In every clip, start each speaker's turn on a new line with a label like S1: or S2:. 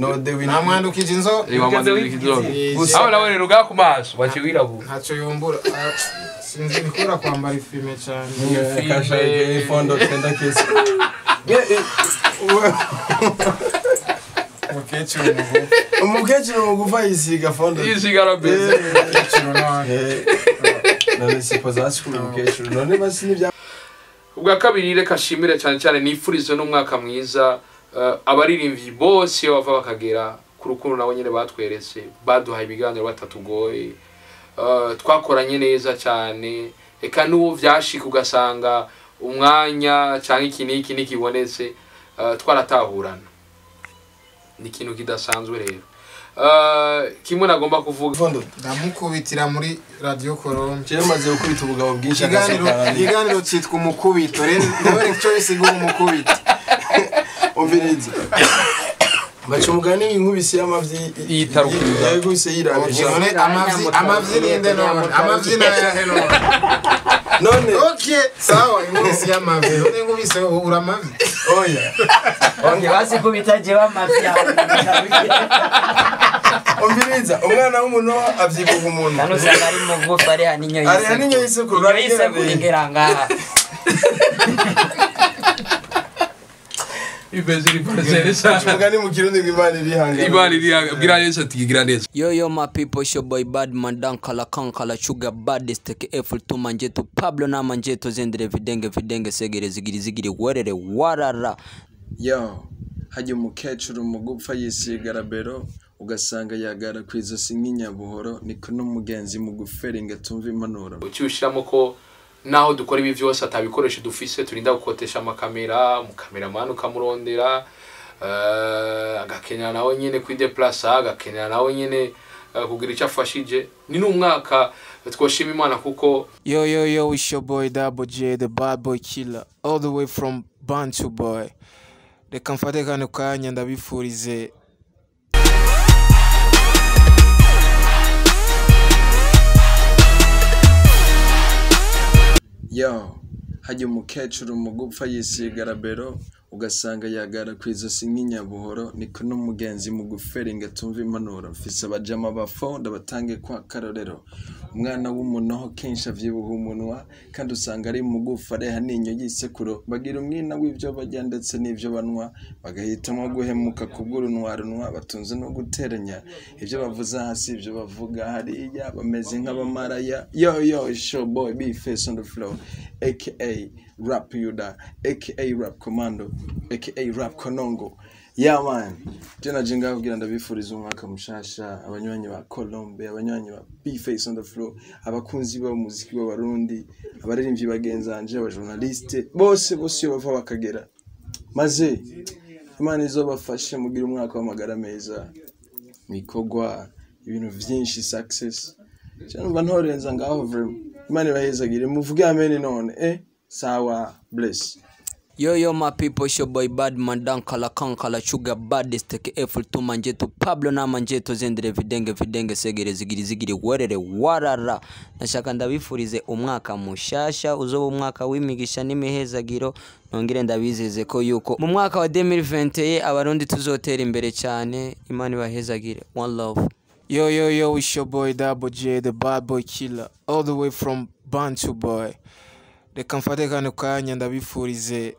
S1: No de win.
S2: Namwandukije inzo.
S3: Gusa aho nawe ruga ku maso waciye wirabura.
S2: Ntaco yumbura. Sinzi bikura kwambara ifime cyane.
S1: Kasha ifondo tenda kesi.
S2: Umukecuru mugufi.
S1: Umukecuru mugufi yisiga fondo.
S3: Yisiga rabeze.
S2: Umukecuru none.
S1: None sipoza sikuru umukecuru none basi nibya.
S3: Ubwa kabiri reka shimire cyane cyane nifurize n'umwaka mwiza abaririmbyi bose bava bakagera ku rukundo nabo nyene batweretse baduhaye ibiganiro batatugoye twakoranye neza cyane eka n'uwo vyashika ugasanga umwanya cyangwa iki n'iki nikibonetse twaratahurana ni ikintu kidasanzwe rero kimwe nagomba kuvuga
S2: ndamukubitira muri Radio Colombe
S1: je maze gukubita ubugabo bwinshi
S2: ikiganiro cyitwa umukubito rero ndabere cyo bisigura umukubito
S1: umviriza baca umugani inkubisi y'amavyi
S3: yitarukuza
S1: yeguse yirabije
S2: none amavyi ninde none amavyi na hello
S1: none
S2: okay sawa inkubisi y'amavyi none inkubisi uramavyi
S1: oya
S4: okay basi kubita je bamavyi
S1: umviriza umwana w'umuntu avyibuha umuntu
S4: kano usanga ari mugufi ari haninyo
S1: yise ari haninyo yise
S4: kurengera ngaha Yo yo my people, it's your boy Badman Dan Kala Kankala Sugar Baddest take F to Manjeto Pablo na Manjeto zendere videnge videnge segere zigiri zigiri werere warara.
S1: Yo hajye umukecuru mugupfa yisiga rabero ugasanga yagara kwizosi nk'inyabuhoro niko n'umugenzi muguferinga tumva impanuro.
S3: Ucyushiramo ko naho dukora ibi byose atabikoresho dufise turinda gukotesha amakamera umukameramani ukamurondera agakenera nawe nyene kwideplacer agakenera nawe nyene kugira icyo afashije ni n'umwaka twoshima Imana kuko
S2: yo yo yo it's your boy Double J the bad boy killer all the way from Bantu boy reka mfate kano kanya ndabifurize
S1: Yo hajye umukecuru mugupfa yisiga rabero ugasanga yagara kwizosi nk'inyabuhoro niko n'umugenzi muguferinga tumva impanuro mfise abajama bafonda batange kwa karorero umwana w'umunoho kenshi avyibuha umunwa kandi usanga ari mugufa reha ninyo yisekuro bagira umwina w'ivyo barya ndetse n'ivyo banwa bagahitamo guhemuka kubw'urunwarunwa batunze no guteranya ivyo bavuze hasi ivyo bavuga hariya bameze nk'abamaraya. Yo yo show boy B face on the floor aka Rap Yuda aka Rap Commando aka Rap Konongo. Yeah man, jena jinga kugira ndabifuriza umwaka mushasha abanywanyi ba Colombe abanywanyi ba B face on the floor abakunzi ba muziki w'abarundi abaririmbyi bagenzanje abajournaliste bose bose bava bakagera maze Imana izobafashe mugira umwaka w'amagara meza mikogwa ibintu vyinshi success cyane ntorenza ngaho vraiment Imana ibahezagire muvuge amen none sawa bless.
S4: Yo yo my people, it's your boy Badman Dan Kala Kankala Sugar Baddest take F to Manjeto Pablo na Manjeto zendere videnge videnge segere zigiri zigiri werere warara. Nashaka ndabifurize umwaka mushasha uzoba umwaka w'imigisha n'imihezagiro nongere ndabizeze ko yuko mu mwaka wa 2021 abarundi tuzotera imbere cyane. Imana ibahezagire. One love.
S2: Yo yo yo it's your boy Double J the bad boy killer all the way from Bantu boy reka mfate kano kanya ndabifurize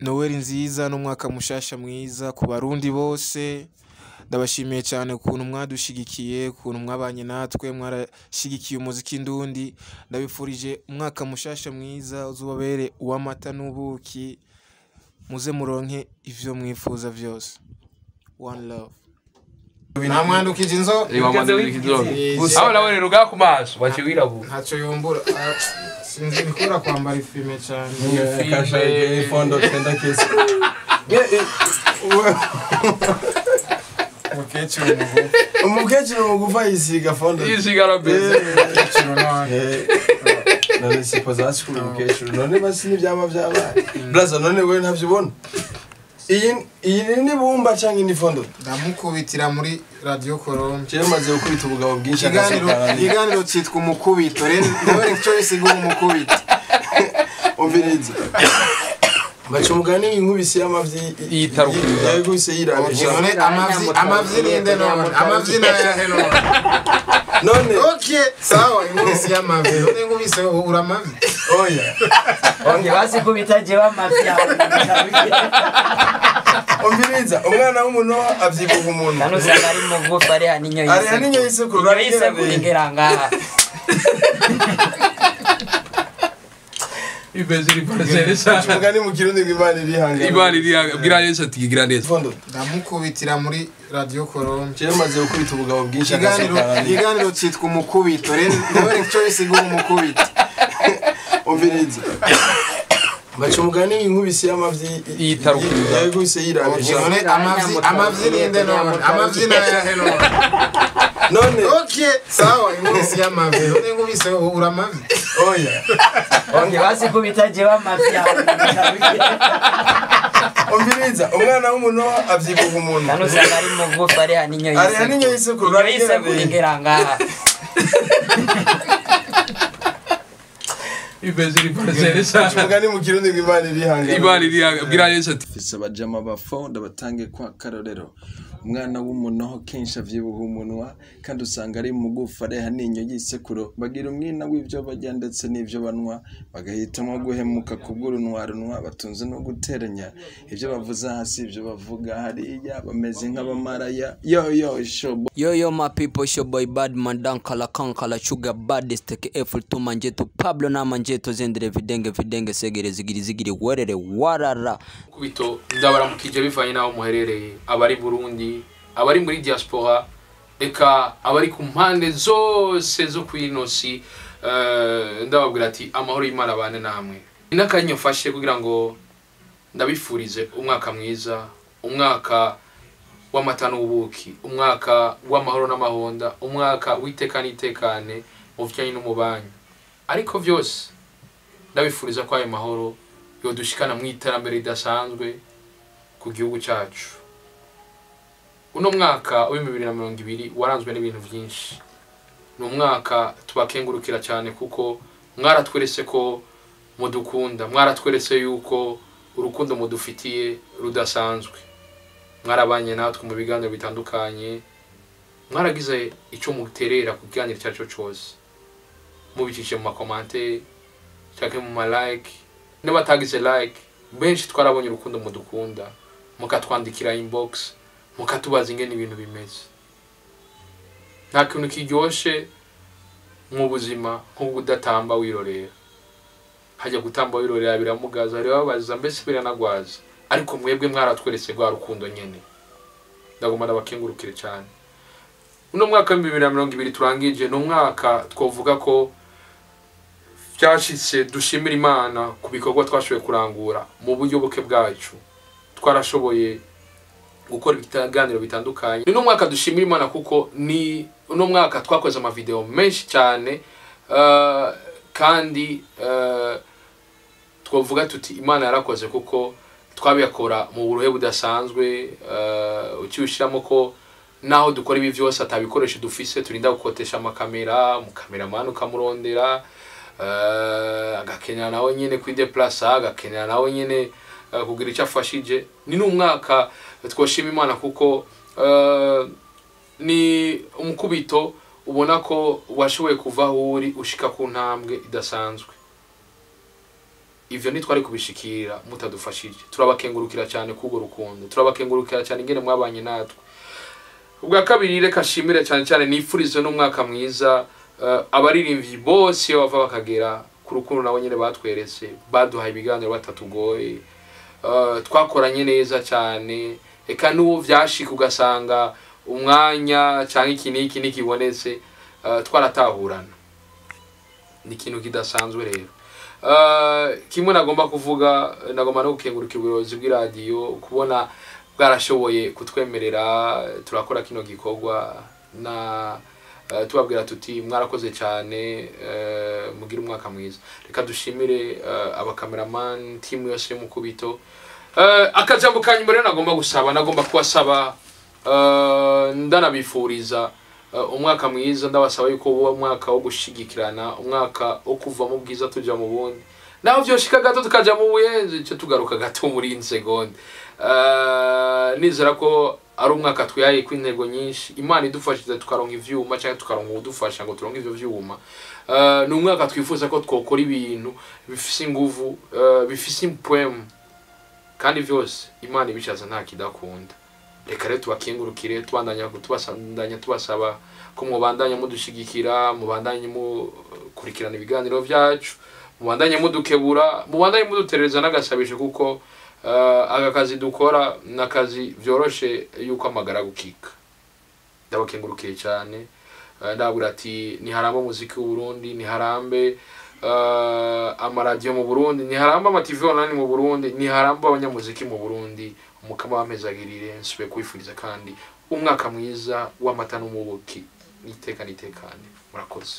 S2: Noel nziza n'umwaka mushasha mwiza ku barundi bose ndabashimiye cyane ukuntu mwadushigikiye ukuntu mwabanye natwe mwarashigikiye umuziki ndundi ndabifurije umwaka mushasha mwiza uzobabere uwamata n'ubuki muze muronke ivyo mwifuza vyose. One love. Namwandukije inzo
S3: aho nawe ruga ku maso waciye wirabura
S2: ntaco yumbura sinzi bikura kwambara ifime cyane
S1: kasha ifondo tenda kesi
S2: umukecuru mugufi
S1: umukecuru mugufi yisiga fondo
S3: yisiga rabeze
S2: umukecuru none
S1: none sipoza sikuru umukecuru none basi nibyaba byabaye blaza none we ntavyo ubona iyi ni bumba cyangwa ni fondo
S2: ndamukubitira muri Radio Colombe
S1: je maze gukubita ubugabo bwinshi
S2: ikiganiro cyitwa umukubito rero ndabere cyo bisigura umukubito
S1: umviriza Baca umugani inkubisi y'amavyi
S3: Yitarukiza.
S1: Yaguse yirabije.
S2: None amavyi ninde none? Amavyi nayahe none?
S1: None
S2: Okay, sawa, inkubisi y'amavyi. None inkubisi uramavyi?
S1: Oya.
S5: Okay, basi kubita jewe amavyi aho.
S1: Umviriza, umwana w'umunoho avyibuha umuntu.
S5: Kano usanga ari mugufi ari haninyo
S1: Ari haninyo yisekuru,
S5: Inyo yisekuru ingera ngaha.
S3: Imeze riparasere
S1: Baca umugani mu Kirundi ngo Imana irihangana.
S3: Imana iri bwira Yesu ati gira neza.
S1: Fondo.
S2: Ndamukubitira muri Radio Colombe.
S1: Jewe maze gukubita ubugabo bwinshi
S2: Ikiganiro
S1: agasakara.
S2: ikiganiro cyitwa umukubito. Rero ndabona icyo bisigura umukubito.
S1: Umviriza. Baca umugani inkubisi y'amavyi
S3: Yitarukiza.
S1: Yaguse yirabije.
S2: None amavyi ninde none? Amavyi nayahe none?
S1: None
S2: Okay, sawa, inkubisi y'amavyi. None inkubisi uramavyi?
S1: Oya.
S5: Okay, basi kubita jewe amavyi aho.
S1: Umviriza, umwana w'umunoho avyibuha umuntu.
S5: Kano usanga ari mugufi ari haninyo
S1: Ari
S5: yisekuru.
S1: haninyo yisekuru,
S5: Inyo yisekuru ingera ngaha.
S3: Imeze riparasere
S1: Baca umugani mu Kirundi ngo Imana irihangana.
S3: Imana iri bwira Yesu ati
S1: Mfise abajama bafonda batange kwa karorero. Umwana w'umunoho kenshi avyibuha umunwa kandi usanga ari mugufi areha n'inyo yisekuro. Bagira umwina w'ivyo barya ndetse n'ivyo banwa, bagahitamwo guhemuka kubw'urunwarunwa, batunze no guteranya ivyo bavuze hasi ivyo bavuga hariya, bameze nk'abamaraya. Yo yo shobo.
S4: Yo yo my people, it's your boy Badman Dankala Kankala Sugar Baddest aka Fultuma Njeto Pablo na Manjeto Zendere Videnge Videnge Segere Zigiri Zigiri Werere Warara.
S3: Kubito ndabaramukije bivanye naho muherereye, abari Burundi, abari muri diaspora, eka abari ku mpande zose zo kwinosi, ndababwira ati amahoro y'Imana abane namwe. N'akanyo mfashe kugira ngo ndabifurize umwaka mwiza, umwaka w'amata n'ubuki, umwaka w'amahoro n'amahonda, umwaka w'iteka n'itekane mu bijyanye n'umubanyi. Ariko vyose ndabifuriza ko ayo mahoro yodushikana mu iterambere ridasanzwe ku gihugu cyacu. Uno mwaka wa 2020 waranzwe n'ibintu byinshi. Ni umwaka tubakengurukira cyane kuko mwaratweretse ko mudukunda, mwaratweretse yuko urukundo mudufitiye rudasanzwe. Mwarabanye natwe mu biganiro bitandukanye, mwaragize icyo muterera ku kiganiro cyacu cyose, mubicishije mu makomante cyangwa mu ma like. N'abatagize like benshi twarabonye urukundo mudukunda, mukatwandikira inbox, mukatubaza ingene ibintu bimeze. Nta kintu kiryoshe mu buzima nko kudatamba wirorera. Hajya gutamba wirorera biramugaza, birababaza, mbese biranagwaza. Ariko mwebwe mwaratweretse rwa rukundo nyene. Ndagomba ndabakengurukire cyane. Uno mwaka wa 2020 turangije ni umwaka twovuga ko byashitse dushimira Imana ku bikorwa twashoboye kurangura mu buryo buke bwacu. Twarashoboye gukora ibiganiro bitandukanye. Ni umwaka dushimira Imana kuko ni uno mwaka twakoze ama video menshi cyane, kandi twovuga tuti Imana yarakoze kuko twabiyakora mu buruhe budasanzwe. Ucyushiramo ko naho dukora ibi byose atabikoresho dufise, turinda gukotesha amakamera, umukameramani ukamurondera, agakenera nawe nyene kwideplacer, agakenera nawe nyene kugira icyo afashije. Ni n'umwaka twoshima Imana kuko ni umukubito ubona ko washoboye kuva aho uri ushika ku ntambwe idasanzwe. Ivyo ntitwari kubishikira mutadufashije. Turabakengurukira cyane kubwo rukundo, turabakengurukira cyane ingene mwabanye natwe. Ubwa kabiri reka nshimire cyane cyane nifurize n'umwaka mwiza abaririmbyi bose iyo bava bakagera ku rukundo nabo nyene batweretse, baduhaye ibiganiro batatugoye, twakoranye neza cyane. Eka n'uwo vyashika ugasanga umwanya canke iki n'iki nikibonetse, twaratahurana. Ni ikintu kidasanzwe rero. Kimwe nagomba kuvuga, nagomba no gukengurukira ubuyobozi bw'iradiyo kubona bwarashoboye kutwemerera turakora kino gikorwa, na tubabwira tuti mwarakoze cyane, mugire umwaka mwiza. Reka dushimire abakameramani, timu yose y'umukubito. Akajambo kanyuma rero nagomba gusaba, nagomba kubasaba, ndanabifuriza umwaka mwiza. Ndabasaba yuko uwo mwaka wo gushigikirana, umwaka wo kuva mu bwiza tuja mu bundi. Naho vyoshika gato tukaja mu buyenzi, cyo tugaruka gato muri iyi segonde. Nizera ko ari umwaka twihaye ko intego nyinshi, Imana idufashije tukaronka ivyuma cyangwa tukaronka uwudufasha ngo turonke ivyo vyuma. Ni umwaka twifuza ko twokora ibintu bifise inguvu, bifise impwemu, kandi vyose Imana ibishatse nta kidakunda. Reka rero tubakengurukire, tubandanya tubasandanya, tubasaba ko mubandanya mudushigikira, mubandanye mukurikirana ibiganiro vyacu, mubandanye mudukebura, mubandanye muduterereza n'agasabisho, kuko aka kazi dukora ni akazi vyoroshe yuko amagara gukika. Ndabakengurukiye cyane. Ndababwira ati niharambe umuziki w'u Burundi, niharambe amaradiyo mu Burundi, niharambe ama TV online mu Burundi, niharambe abanyamuziki mu Burundi. Umukama wampezagirire. Nsubiye kwifuriza kandi umwaka mwiza w'amata n'umubuki, niteka nitekane. Murakoze.